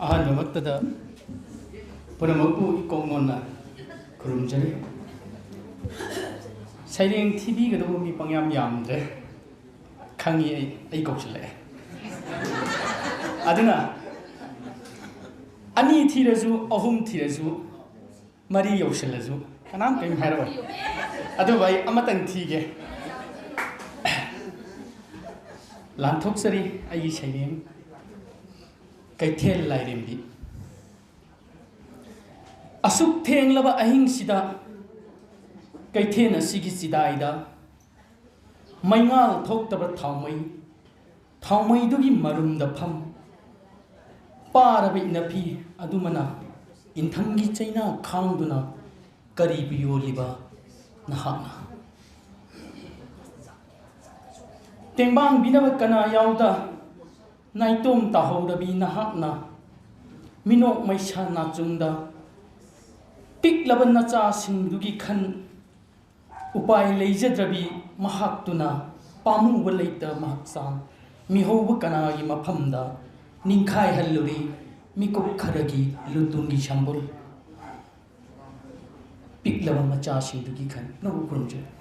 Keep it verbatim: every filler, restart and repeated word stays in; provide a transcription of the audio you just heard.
ꯑꯍꯥꯟꯕꯃꯛꯇꯗ ꯄꯨꯝꯅꯃꯛꯄꯨ ꯏꯀꯣꯛ ꯅꯣꯟꯅ ꯈꯨꯔꯨꯝꯖꯔꯤ꯫ ꯁꯩꯔꯦꯡ ꯊꯤꯕꯤꯒꯗꯧꯕ ꯃꯤ ꯄꯪꯌꯥꯝ ꯌꯥꯝꯗ꯭ꯔꯦ, ꯈꯪꯉꯤ꯫ ꯑꯩ ꯑꯩ ꯀꯧꯁꯤꯜꯂꯛꯑꯦ꯫ ꯑꯗꯨꯅ ꯑꯅꯤ ꯊꯤꯔꯁꯨ, ꯑꯍꯨꯝ ꯊꯤꯔꯁꯨ, ꯃꯔꯤ ꯌꯧꯁꯤꯜꯂꯁꯨ ꯀꯅꯥꯝ ꯀꯔꯤꯝ ꯍꯥꯏꯔꯛꯑꯣꯏ꯫ ꯑꯗꯨꯕꯨ ꯑꯩ ꯑꯃꯇꯪ ꯊꯤꯒꯦ꯫ ꯂꯥꯟꯊꯣꯛꯆꯔꯤ ꯑꯩꯒꯤ ꯁꯩꯔꯦꯡ ꯀꯩꯊꯦꯜ ꯂꯥꯏꯔꯦꯝꯕꯤ꯫ ꯑꯁꯨꯛ ꯊꯦꯡꯂꯕ ꯑꯍꯤꯡꯁꯤꯗ ꯀꯩꯊꯦꯜ ꯑꯁꯤꯒꯤ ꯆꯤꯗꯥꯏꯗ ꯃꯩꯉꯥꯜ ꯊꯣꯛꯇꯕ ꯊꯥꯎꯃꯩ, ꯊꯥꯎꯃꯩꯗꯨꯒꯤ ꯃꯔꯨꯝꯗ ꯐꯝ ꯄꯥꯔꯕ ꯏꯅꯐꯤ ꯑꯗꯨꯃꯅ ꯏꯟꯊꯝꯒꯤ ꯆꯩꯅꯥ ꯈꯥꯡꯗꯨꯅ ꯀꯔꯤꯕꯨ ꯌꯣꯜꯂꯤꯕ ꯅꯍꯥꯛꯅ? ꯇꯦꯡꯕꯥꯡꯕꯤꯅꯕ ꯀꯅꯥ ꯌꯥꯎꯗ ꯅꯥꯏꯇꯣꯝ ꯇꯥꯍꯧꯔꯕꯤ ꯅꯍꯥꯛꯅ ꯃꯤꯅꯣꯛ ꯃꯩꯁꯥ ꯅꯥꯆꯨꯡꯗ ꯄꯤꯛꯂꯕ ꯅꯆꯥꯁꯤꯡꯗꯨꯒꯤ ꯈꯟ ꯎꯄꯥꯏ ꯂꯩꯖꯗ꯭ꯔꯕꯤ ꯃꯍꯥꯛꯇꯨꯅ ꯄꯥꯝꯃꯨꯕ ꯂꯩꯇ ꯃꯍꯛꯆꯥꯡ ꯃꯤꯍꯧꯕ ꯀꯅꯥꯒꯤ ꯃꯐꯝꯗ ꯅꯤꯡꯈꯥꯏꯍꯜꯂꯨꯔꯤ ꯃꯤꯀꯨꯞ ꯈꯔꯒꯤ ꯂꯨꯇꯨꯡꯒꯤ ꯁꯝꯕꯨꯜ꯫ ꯄꯤꯛꯂꯕ ꯃꯆꯥꯁꯤꯡꯗꯨꯒꯤ ꯈꯟ ꯅꯕꯨ ꯈꯨꯔꯨꯝꯖꯔꯤ꯫